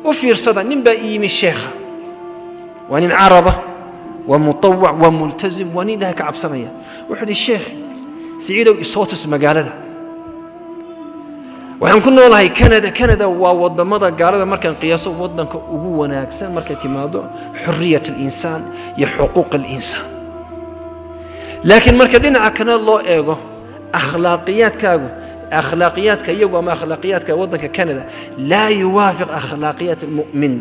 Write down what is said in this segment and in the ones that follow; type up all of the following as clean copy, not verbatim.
U fiirsada, nin baa ii yimi sheekha, waa nin Caraba, waa mutawac, waa multazim, waa nin Ilahay ka cabsanaya. Wuxuu ihi: "Sheekh Siciidow, isoo tus magaalada. Waxaan ku noolahay Canada." Canada waa wadamada gaalada markaan qiyaaso wadanka ugu wanaagsan markay timaado xuriyat alinsaan iyo xuquuq alinsaan, laakiin marka dhinaca kale loo eego akhlaaqiyaadkaagu, akhlaaqiyaadka iyagu ama akhlaaqiyaadka waddanka Canada laa yuwaafiq akhlaaqiyaat almu'min.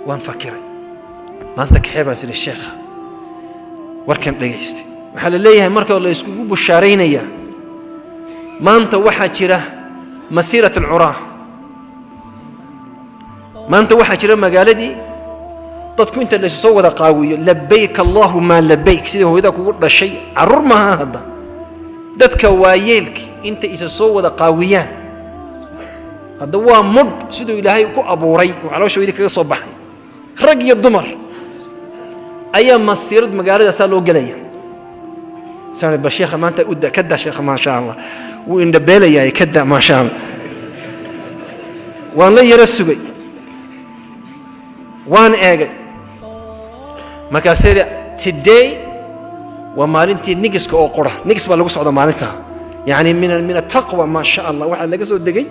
Waan fakiray. Maanta kaxee baan sidhi sheekha warkan dhegaystay. Waxaa la leeyahay marka la iskugu bushaaraynayaa, maanta waxaa jira masiirat alcuraa, maanta waxaa jira magaaladii dadku inta laysu soo wada qaawiyo, "Labayk allaahuma labayk," sidii hooyada kugu dhashay. Carruur maaha hadda, dadka waayeelki inta isa soo wada qaawiyaan. Hadda waa mudh siduu Ilaahay ku abuuray oo calooshoodii kaga soo baxay, rag iyo dumar ayaa masiirad magaaladaasaa loo gelaya. Saan ba sheekha maanta u da ka da sheekha, maasha Allah, wuu indhabeelayaa, ka da, maasha Allah. Waan la yaro sugay, waan eegay. Markaasee today waa maalintii nigiska oo qura, nigis baa lagu socda maalintaa. Yani min ataqwa, maa sha Allah, waxaa laga soo degay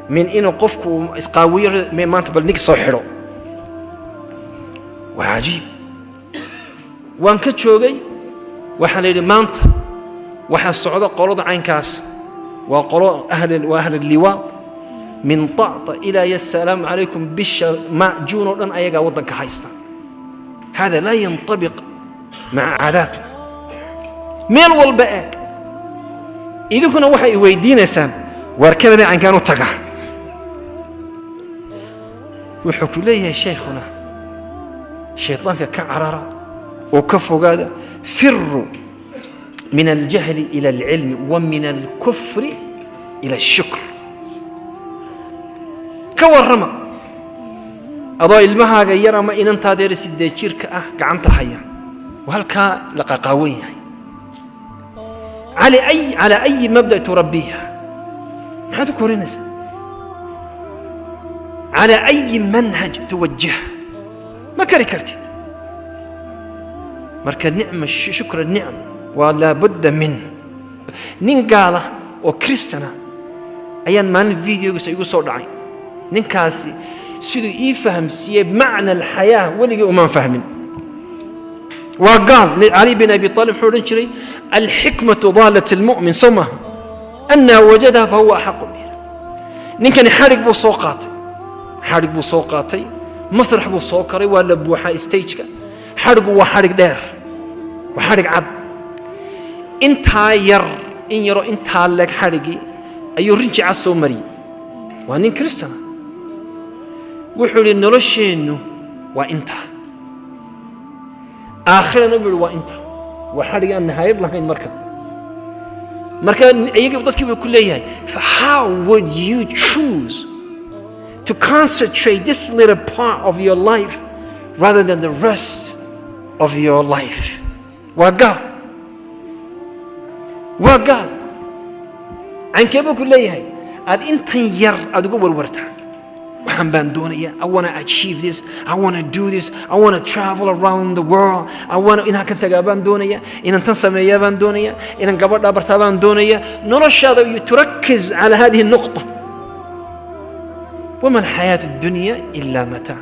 min inuu qofku isqaawiyo, maanta bal nigis soo xidho. Waa cajiib. Waan ka joogay. Waxaa la yidhi maanta waxaa socda qolada caynkaas, waa qolo ahl, waa ahl liwaad, min طacطa ilaa yasalaamu calaykum, bisha juun oo dhan ayagaa waddanka haysta. Hada laa yanطabiq maca caadaatna. Meel walba eeg. Idinkuna waxay i weydiinaysaan, waar Kanada caynkaan u taga? Wuxuu ku leeyahay shaykhuna, shaydaanka ka carara oo ka fogaada. Firuu min aljahli ila alcilmi wa min alkufri ila alshukr. Ka warrama adoo ilmahaaga yar ama inantaada yar 8 jirka ah gacanta haya oo halkaa la qaqaawan yahay, على أي مبدأ تربيها؟ Maxaad u korinaysaa؟ على أي منهج توجهها؟ Ma kari kartid. Marka nicma, shukr nicm waa laabudda min. Nin gaala oo Kristana ayaan maalin videogiisa igu soo dhacay. Ninkaasi siduu ii fahamsiiyey macna alxayaa weligii umaan fahmin. Waa gaal. Cali bin Abi Aalib wuxuu odhan jiray: "Alxikmatu daalat almu'min," soo maaha? "Annaa wajadaha fahuwa axaqu biha." Ninkani xadhig buu soo qaatay, xadhig buu soo qaatay, masrax buu soo koray, waa la buuxaa stageka. Xadhigu waa xadhig dheer, waa xadhig cad, intaa yar, in yaroo intaa leeg xadhigii ayuu rinji cad soo mariyey. Waa nin Kristana. Wuxuu yidhi: "Nolosheennu waa intaa, aakhirana," buu yidhi, "waa intaa." Waa xadhig aan nihaayad lahayn. Marka iyagii dadkii buu ku leeyahay: "How would you choose to concentrate this little part of your life rather than the rest of your life?" Waa gaal, waa gaal. Caynkee buu ku leeyahay aad intan yar aad uga warwartaa? Waxaan baan doonaya, I wanna achieve this, I wanna do this, I wanna travel around the world, I wanna inaan kan tagaa baan doonaya, inaan tan sameeyaa baan doonaya, inaan gabadhaa bartaa baan doonaya. Noloshaada تركز على هذه النقطة. وما الحياة الدنيا إلا متاع.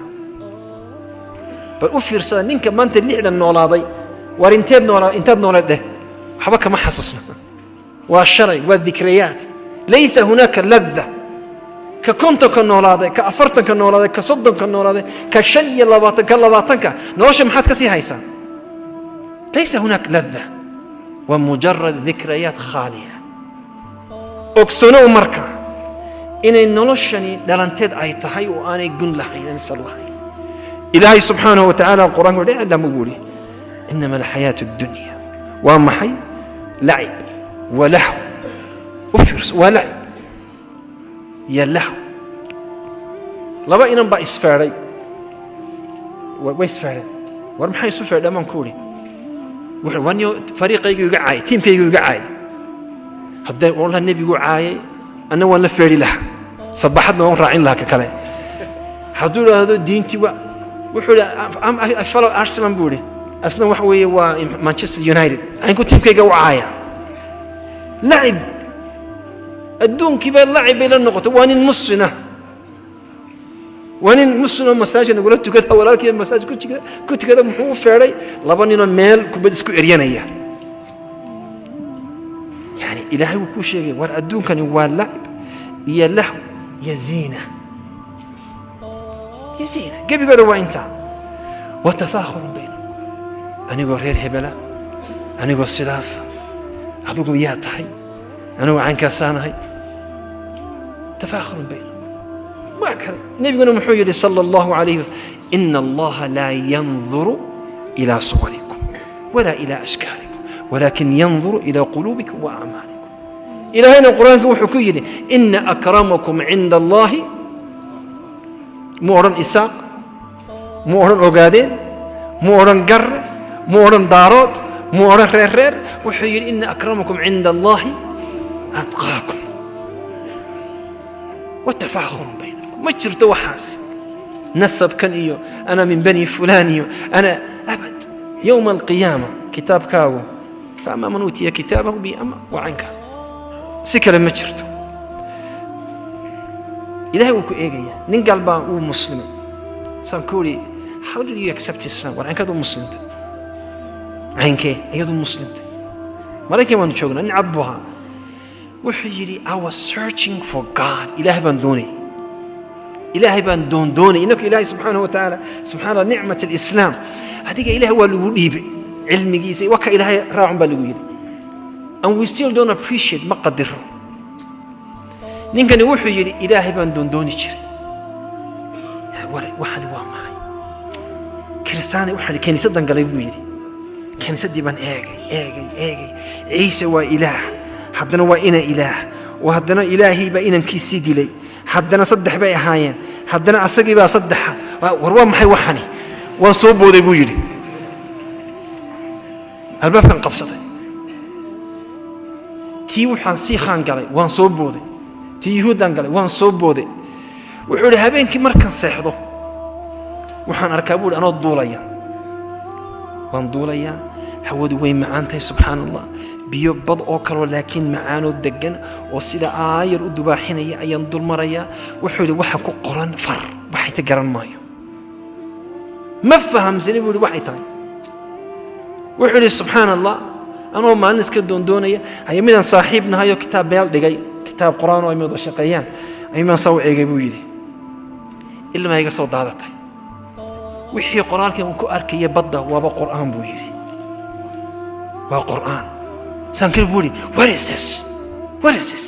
Bal u fiirsada ninka maanta 60 noolaaday. Waar inteed noolaa, intaad noolayd dheh, waxba kama xasuusna. Waa shalay, waa ذكريات, ليس هناك لذة. Ka 50-ka noolaaday, ka 40-ka noolaaday, ka 30-ka noolaaday, ka 25, ka 20-ka, nolosha maxaad ka sii haysaa؟ ليس هناك لذة, ومجرد ذكريات خالية. Ogsanow marka inay noloshani dhalanteed ay tahay oo aanay gun lahayn, aansan lahayn. Ilaahay subxaanahu wa tacaala Qur-aanka wuxuu iclamu buu ihi: "إنما الحياة الدنيا" waa maxay؟ لعب ولهو. U fiirso, waa lacib iyo lahw. Laba inan baa isfeedhay, way isfeedheen. War maxay isu feedheen baan ku idhi. Wuxuu waniyo fariiqaygu iga caayay, tiimkaygu iga caayay. Hadday odhan lahaa nebigu caayay, anna waan la feedhi lahaa. Sabaxadna waan raacin lahaa ka kale. Hadduu idhaahdo diintii waa, wuxuu idhi, "I follow Arsenal," buu idhi. Asna waxa weeye waa Manchester United. Caynku tiimkayga u caaya. Lacib adduunkii baa lacib bay la noqotay. Waa nin muslina, waa nin muslim oo masaajid nagula tukada, walaalkii masaajid ku tukada, ku tukada. Muxuu u feedhay laba ninoo meel kubad isku eryanaya? Yani Ilaahay wuu kuu sheegay, war adduunkani waa lacib iyo lahw iyo ziina iyo ziina, gebigooda waa intaa. Wa tafaakhurun baynakum, anigoo reer hebela, anigoo sidaas, adigu yaa tahay, anigu caynkaasaanahay. Tafaakhurun baynakum, waa kale. Nebiguna muxuu yidhi sala Allahu calayhi wasalam? Ina Allaha laa yanduru ilaa suwarikum walaa ilaa ashkaalikum, walaakin yanduru ilaa quluubikum wa acmaalikum. Ilaahayna Qur-aanka wuxuu ku yidhi: ina akramakum cinda Allahi. Mu odhan Isaaq, mu odhan Ogaadeen, mu odhan Garre, mu odhan Daarood, mu odhan reer reer. Wuxuu yidhi: ina akramakum cinda Allahi atqaakum. Watafaakhurun baynakum, ma jirto waxaas nasabkan iyo ana min bani fulaan iyo ana abad. Yowma alqiyaama kitaabkaagu, faama man uutiya kitaabahu biama wacanka, si kale ma jirto. Ilahay wuu ku eegayaa. Nin gaal baa wuu muslimay. Saan ku uri, "How did you accept Islam?" War caynkaad u muslimtay? Caynkee iyadu muslimtay? Maraykan baanu joognaa. Nin cad buu ahaa. Wuxuu yidhi, "I was searching for God." Ilaah baan doonayay, Ilaahay baan doondoonay. Innaka Ilaahay subxaanahu wa tacaala, subxaana Allah, nicmat alislaam, adiga Ilaah waa lagu dhiibay cilmigiisa, waa ka Ilaahay raacun baa lagu yidhi, and we still don't appreciate, ma qadiro. Ninkani wuxuu yidhi, "Ilaahay baan doondooni jiray. War waxani waa maxay? Kiristaani waxaan kiniisaddan galay," buu yidhi. "Kiniisaddii baan eegay, eegay, eegay. Ciise waa Ilaah, haddana waa ina Ilaah, oo haddana Ilaahii baa inankiisii dilay, haddana saddex bay ahaayeen, haddana asagii baa saddexa. War waa maxay waxani? Waan soo booday," buu yidhi. "Albaabkan qabsaday, tii waxaan sii khaan galay, waan soo booday, tii Yuhuuddaan galay, waan soo booday." Wuxuu idhi, "Habeenkii markaan seexdo waxaan arkaa," buu yidhi, "anoo duulaya. Waan duulayaa, hawadu way macaan tahay, subxaan Allah, biyo bad oo kaloo laakiin macaanoo degan oo sida aayar u dubaaxinaya ayaan dul marayaa." Wuxuu yidhi, "Waxa ku qoran far waxay ta garan maayo, ma fahamsani," buu yidhi, "waxay tahay." Wuxuu yidhi, "Subxaan Allah, anoo maalin iska doondoonaya haya midaan saaxiib nahayoo kitaab meel dhigay, kitaab Qur-aan oo ay wada shaqeeyaan ayumaan saa u eegay," buu yidhi. "Ilmaa iga soo daadatay. Wixii qoraalkii aan ku arkaya badda waaba Qur'aan," buu yidhi. "Waa Qur'aan." Saan kale buu yidhi, "What is this? What is this?"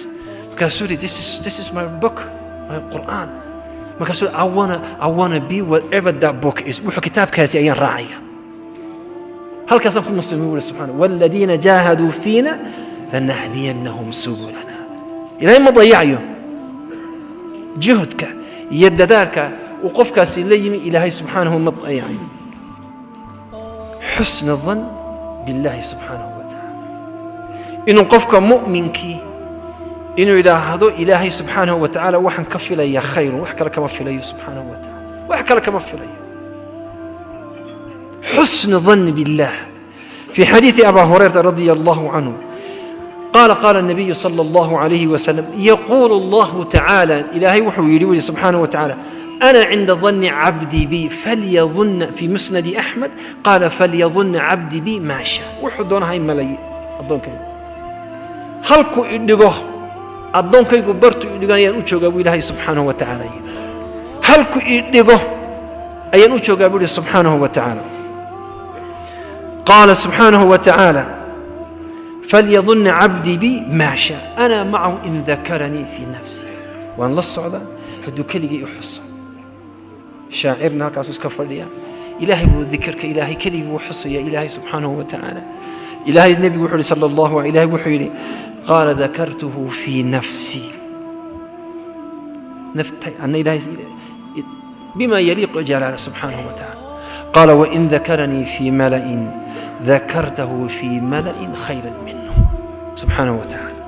Markaasuu yidhi, This is my book, my Qur'aan." Markaasuu, I wanna be whatever that book is. Wuxuu kitaabkaasi ayaan raacaya. Halkaasaan ku muslimay," buu yidhi. Subxaana waladiina jaahaduu fiina lanahdiyannahum subulana. Ilaahay ma dayacayo juhudka iyo dadaalka uu qofkaasi la yimi. Ilaahay subxaanahu ma dayacayo. Xusna dan billahi subxaanahu wa tacaala, inuu qofka mu'minkii inuu yidhaahdo, Ilaahay subxaanahu wa tacaala waxaan ka filayaa khayrun, wax kale kama filayo, subxaanahu wa tacaala, wax kale kama filayo. حسن ظن بالله. في حديث أبا هريرة رضي الله عنه قال: قال النبي صلى الله عليه وسلم: يقول الله تعالى، إلهي وحو يريد سبحانه وتعالى: أنا عند ظن عبدي بي فليظن. في مسند أحمد قال: فليظن عبدي بي ما شاء. Wuxuu doona ha maleeyo addoonkaygu. Halkuu idhigo addoonkaygu, bartu idhigo ayaan u joogaa, buu Ilaahay subxaanahu wa tacaala yidhi. Halku idhigo ayaan u joogaa, buu yidhi subxaanahu wa tacaala. قال سبحانه وتعالى: فليظن عبدي بي ما شاء، أنا معه إن ذكرني في نفسي. Waan la socdaa hadduu keligii i xuso. Shaacirna halkaasuu iska fadhiya, Ilaahay buu dikerka, Ilaahay keligii buu xusaya, Ilaahay subxaanahu wa tacaala. Ilaahay, nebigu wuxuu yidhi sala Allahu, Ilaahay wuxuu yidhi: قال ذكرته في نفسي، naftay anna Ilaahay بما يليق جلاله سبحانه وتعالى. قال: وإن ذكرني في ملأ ذكرته في ملأ خيرا منه، سبحانه وتعالى.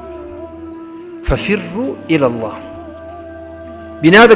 ففروا إلى الله. Bini aadamka.